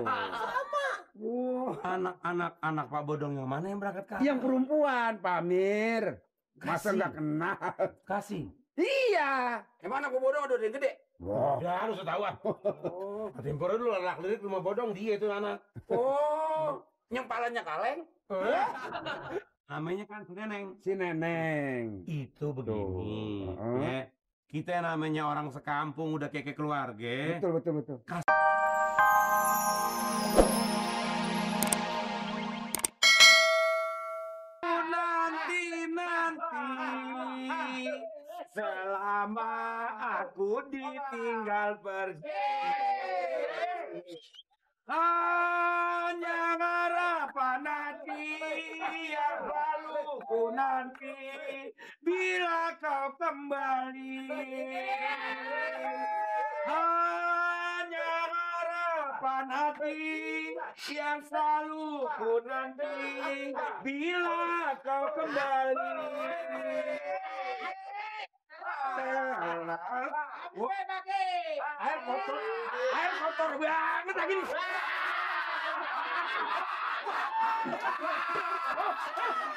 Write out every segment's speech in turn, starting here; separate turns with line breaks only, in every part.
Sama.
Anak Pak Bodong yang mana yang berangkat kah?
Yang perempuan, Pak Amir. Masa
Kasih.
nggak kenal?
Kasih.
Iya.
Emang anak Bodong udah yang gede?
Wah.
Ya harus ketahuan. Tempore dulu anak lirik rumah Bodong dia itu anak.
Oh, yang palanya kaleng?
Namanya kan si Neneng.
Si Neneng.
Itu begini.
Tuh.
Ya. Kita namanya orang sekampung udah kayak keluarga.
Betul.
Nanti selama aku ditinggal pergi, hanya harapan hati yang selalu ku nanti bila kau kembali. Hanya harapan hati yang selalu ku nanti bila kau kembali. Air kotor banget lagi nih.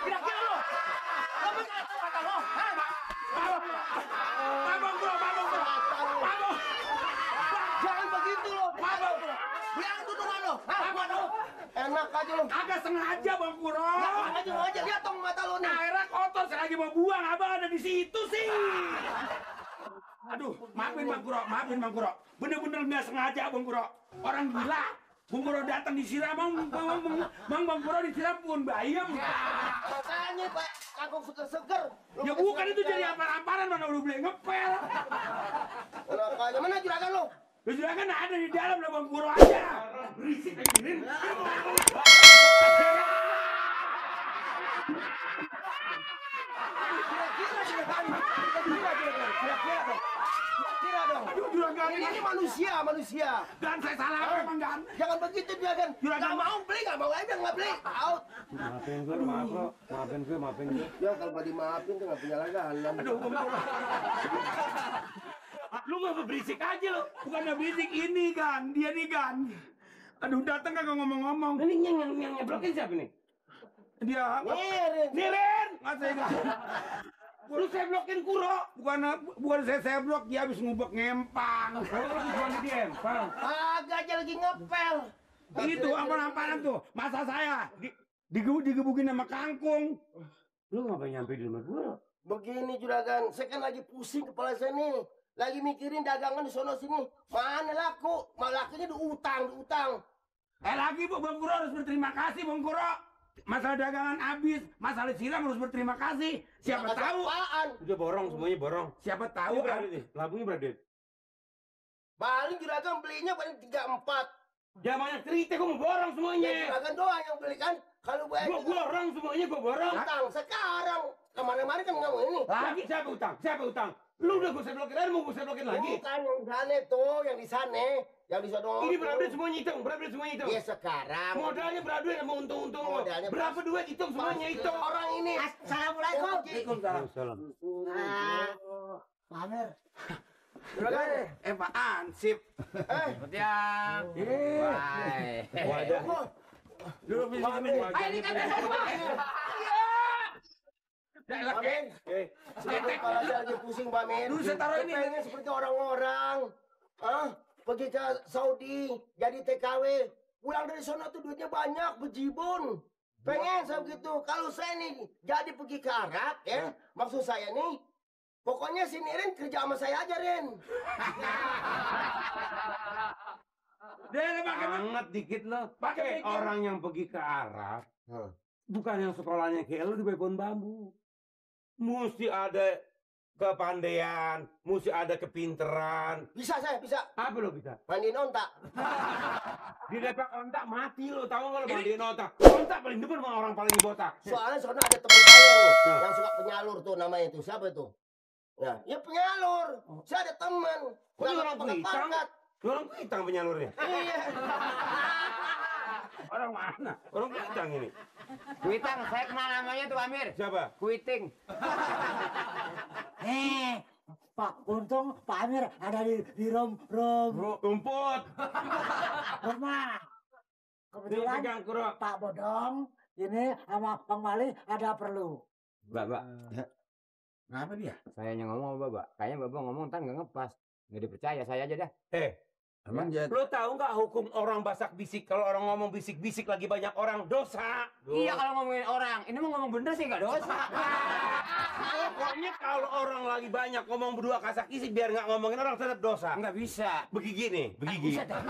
Kira-kira lo, kamu nggak tahu apa lo? Mabok bro.
Jangan begitu lo, mabok lo. Bilang tuduhan lo. Mabok lo. Enak aja lo.
Agak sengaja Bang Kuro.
Aja lihat dong mata lo nih.
Airnya kotor, saya lagi mau buang, abang ada di situ sih. Aduh, maafin Bang Kuro. Bener-bener nggak sengaja Bang Kuro. Orang gila. Bang Kuro datang disiram, Bang Kuro disiram pun bayam.
Makanya Pak, kangkung seger-seger.
Ya bukan itu jadi ampar-amparan, mana udah beli ngepel.
Makanya mana juragan lo?
Juragan ada di dalam lah Bang Kuro aja. Berisik lagi Rin.
Kira dong.
Aduh, juragan
Ini manusia.
Dan saya salah apa Bang Gan?
Jangan begitu juragan.
Juragan.
Nggak mau beli, nggak mau aja nggak beli. Out.
Maafin gue.
Ya kalau nggak dimaafin tuh nggak punya langganan.
Aduh, Bang Kuro. Lu nggak berisik aja lo. Bukannya berisik ini Gan, dia nih Gan. Aduh, datang kagak ngomong-ngomong.
Ini yang nyeblokin siapa nih?
Dia Niren, nggak saya nggak. Lu saya blokin Kuro, bukan saya blok, dia habis ngubek ngempang. Kalau cuma di empang.
Agak aja lagi ngepel.
Itu ampar-amparan tuh, masa saya digebukin sama kangkung.
Lu ngapain nyampe di rumah gue?
Begini juragan, saya kan lagi pusing kepala saya nih. Lagi mikirin dagangan di sono sini. Mana laku? Malah lakunya diutang.
Lagi Bang Kuro harus berterima kasih Bang Kuro. Masalah dagangan habis, masalah siram harus berterima kasih. Siapa tahu?
Apaan?
Udah borong, semuanya borong.
Siapa tahu?
Berapa nih? Labunya berapa?
Paling juragan belinya paling 3-4.
Ya banyak cerita, gue mau borong semuanya.
Ya juragan doang yang beli kan. Kalau banyak
Gue borong semuanya, gue borong.
utang sekarang. Kemarin-kemarin kan nggak mau ini.
Lagi siapa utang? Lu udah gue blokin aja, mau gue blokin lagi.
Bukan yang di sana tuh, yang di sana. Yang di sono.
Ini berapa duit semuanya hitung,
Ya sekarang.
Modalnya berapa duit sama untung-untung lo?
Modalnya
Berapa duit hitung semuanya
Pasti
hitung.
orang ini. Assalamualaikum.
Waalaikumsalam.
Pamer.
Juragan, Pak Ansip.
Siang.
Wadah.
Duduk di sini.
Ini kan Pamer. Kepala saya lagi pusing Pamer.
Dulu saya taruh ini.
Pengen seperti orang-orang. Pergi ke Saudi, jadi TKW. Pulang dari sana tuh duitnya banyak, bejibun. Pengen saya begitu. Kalau saya nih jadi pergi ke Arab, ya. Maksud saya nih, pokoknya si Nirin kerja sama saya aja, Rin.
Dia pakai
Banget dikit lo.
Pakai
Orang yang pergi ke Arab, bukan yang sekolahnya kayak lu di Babon Bambu. Mesti ada kepandaian, mesti ada kepinteran.
Bisa saya, bisa.
Apa lo bisa?
Mandiin ontak.
Di depak ontak mati lo, tahu nggak lo mandiin ontak? Ontak paling depan sama orang paling botak.
Soalnya sana ada teman saya nih, yang suka penyalur tuh namanya tuh. Siapa itu? Nah, ya penyalur. Saya ada teman.
Kok dia orang Kuitang? Orang Kuitang penyalurnya.
Iya.
Orang mana? Orang Kuitang ini.
Kuitang, saya kenal namanya tuh Amir.
Siapa?
Kuiting.
Pak, untung Pak Amir ada di
Rumput.
rumah. kebetulan
Pegang Kuro.
Pak Bodong ini sama Bang Mali ada perlu.
Mbak.
Ngapa dia?
Saya yang ngomong sama Bapak. Kayaknya Bapak ngomong ntar nggak ngepas. Nggak dipercaya, saya aja dah.
Emang dia
Lo tahu nggak hukum orang basak bisik? Kalau orang ngomong bisik-bisik lagi banyak orang dosa.
Iya kalau ngomongin orang. Ini mau ngomong bener sih nggak dosa.
Pokoknya kalau orang lagi banyak ngomong berdua kasak kisik biar nggak ngomongin orang tetap dosa.
Nggak bisa.
Begigi nih, begigi.
Bisa dah.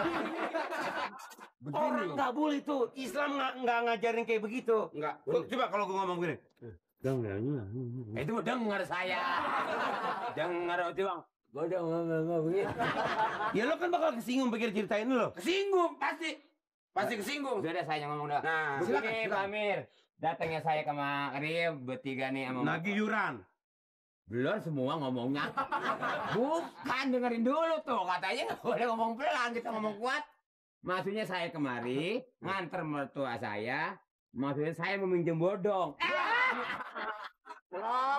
Orang nggak boleh tuh. Islam nggak ngajarin kayak begitu.
enggak.
Coba kalau gue ngomong gini.
Itu mau dengar saya. Dengar itu bang. Gue udah ngomong begini.
Ya lo kan bakal kesinggung pikir ceritain lo.
Kesinggung pasti. Pasti kesinggung.
Udah dah saya yang ngomong dah.
Nah,
Begini Pak Amir. Datangnya saya kemari bertiga nih sama
Nagih yuran.
belum semua ngomongnya. Bukan dengerin dulu tuh katanya nggak boleh ngomong pelan kita ngomong kuat. Maksudnya saya kemari nganter mertua saya. Maksudnya saya meminjam bodong.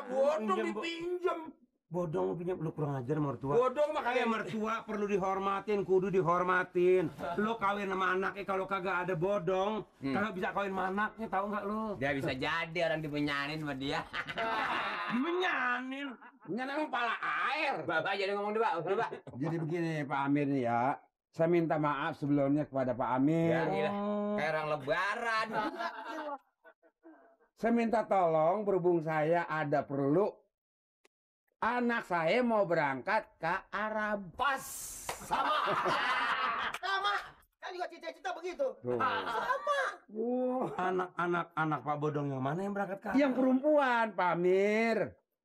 Bodong dipinjem.
Bodong punya lu kurang ajar mertua.
Bodong makanya
Mertua perlu dihormatin, kudu dihormatin. Lo kawin sama anaknya kalau kagak ada bodong, kagak bisa kawin sama anaknya, tahu nggak lo?
Dia bisa jadi orang dimenyanin sama dia.
Menyanin.
Nyan emang pala air.
Bapak jadi ngomong deh Pak. Pak.
Jadi begini Pak Amir nih ya. Saya minta maaf sebelumnya kepada Pak Amir.
Ya, gila. Kayak orang lebaran.
Saya minta tolong berhubung saya ada perlu. Anak saya mau berangkat ke Arab.
Pas. Sama. Sama. Kan juga cita-cita begitu.
Tuh.
Sama.
Anak Pak Bodong yang mana yang berangkat ke?
Yang perempuan Pak Amir.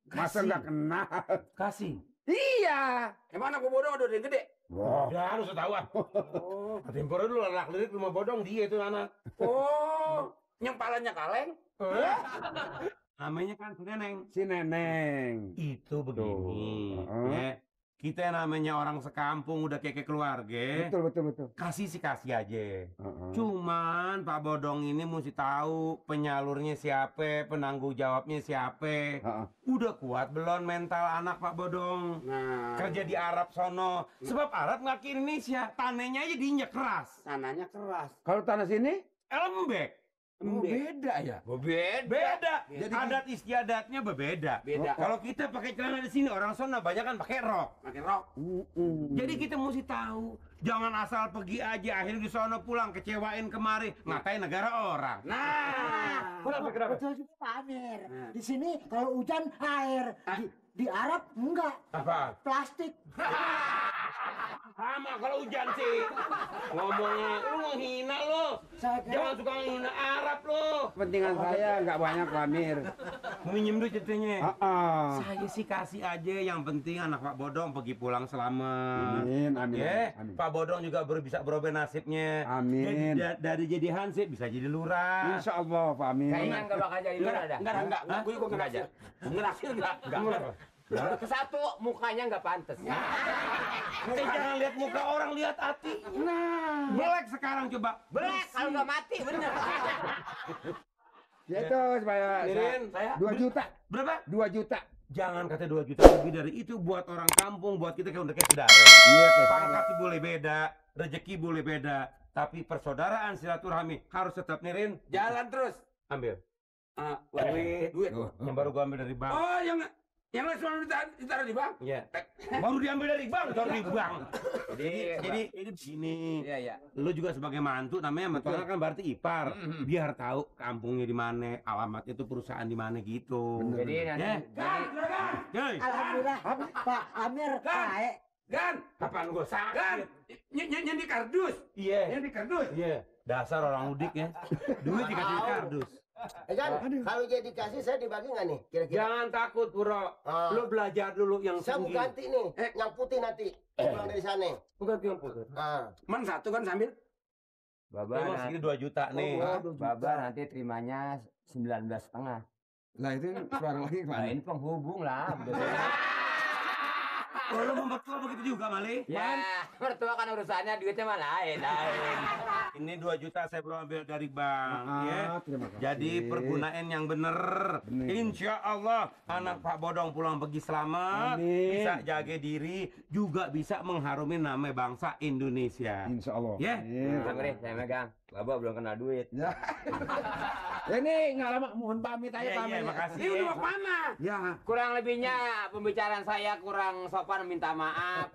Masa
Kasih.
nggak kenal?
Kasih.
Iya.
Emang anak bodong udah yang gede?
Wah.
Ya harus ketahuan. Tempor dulu anak lirik rumah Bodong dia itu anak.
Oh, yang palanya kaleng.
Namanya kan si Neneng.
Si Neneng.
Itu begini.
Tuh.
Ya. Kita namanya orang sekampung udah kayak keluarga.
Betul.
Kasih sih kasih aja.
Heeh.
Cuman Pak Bodong ini mesti tahu penyalurnya siapa, penanggung jawabnya siapa.
Heeh.
Udah kuat belum mental anak Pak Bodong?
Nah,
Kerja di Arab sono. Sebab Arab nggak ke Indonesia. Tanahnya aja diinjak keras.
tanahnya keras.
Kalau tanah sini?
Lembek.
Oh, beda ya?
Beda.
Jadi-
Adat istiadatnya berbeda.
Beda.
Kalau kita pakai celana di sini orang sono banyak kan pakai rok.
Pakai rok.
Jadi kita mesti tahu, jangan asal pergi aja akhirnya di sono pulang kecewain kemari, ngatain negara orang.
Nah,
Kenapa?
Betul juga Pak Amir. Di sini kalau hujan air, di Arab enggak.
Apa?
Plastik.
Sama kalau hujan sih. Ngomongnya, lu menghina lo.
Saya kira
Jangan suka menghina Arab lo.
Kepentingan saya nggak banyak Pak Amir.
Minjem duit ceritanya.
Heeh.
Saya sih kasih aja, yang penting anak Pak Bodong pergi pulang selamat.
Amin.
Ya,
Amin.
Pak Bodong juga bisa berubah nasibnya.
Amin.
Dari jadi hansip bisa jadi lurah.
Insya Allah Pak Amir.
Kayaknya nggak bakal jadi lurah dah.
enggak. Gue juga nggak aja. Ngerasir enggak?
Ke satu mukanya nggak pantas.
Jangan lihat muka orang, lihat hati. Nah, belek sekarang coba.
Belek kalau nggak mati bener.
Ya itu supaya
Nirin,
2 juta.
berapa?
2 juta.
Jangan kata 2 juta, lebih dari itu buat orang kampung, buat kita kayak udah kayak saudara.
Iya kayak
Pangkat sih boleh beda, rezeki boleh beda, tapi persaudaraan silaturahmi harus tetap. Nirin,
Jalan terus.
ambil.
Duit.
Yang baru gua ambil dari bank.
Oh, yang lain selalu ditaruh di bank.
Iya. Baru diambil dari bank, taruh di bank. Jadi ini begini.
Iya.
Lu juga sebagai mantu namanya mertua kan berarti ipar. Biar tahu kampungnya di mana, alamatnya itu perusahaan di mana gitu.
Jadi nanti.
Ya.
Jadi,
Yoi.
Alhamdulillah Pak Amir baik.
Gan,
Apaan gua
Gan,
sakit?
nyendi kardus.
Iya.
Nyendi kardus.
Iya. Dasar orang udik ya. Duit dikasih kardus.
Kan kalau dia dikasih saya dibagi nggak nih kira-kira?
Jangan takut, Bro.
Ah.
Lu belajar dulu yang
Saya mau
tinggi.
ganti nih, yang putih nanti pulang dari sana.
Bukan yang putih.
Ah.
Man satu kan sambil.
Baba
Emang
nanti,
segini 2 juta nih.
Baba nanti terimanya 19,5.
Lah itu suara lagi
Nah,
Pak.
ini penghubung lah.
Kalau mau mertua begitu juga, Mali?
Ya, mertua kan urusannya duitnya mah lain.
Ini 2 juta saya belum ambil dari bank, ya.
Terima kasih.
Jadi pergunain yang bener. Insya Allah anak Pak Bodong pulang pergi selamat,
Amin.
bisa jaga diri, juga bisa mengharumi nama bangsa Indonesia.
Insya Allah.
Ya.
Sampai saya megang. Bapak belum kena duit.
Ya. Ini nggak lama, mohon pamit aja
Iya,
pamit.
iya, makasih.
Ini udah mau kemana? Ya.
Kurang lebihnya pembicaraan saya kurang sopan, minta maaf.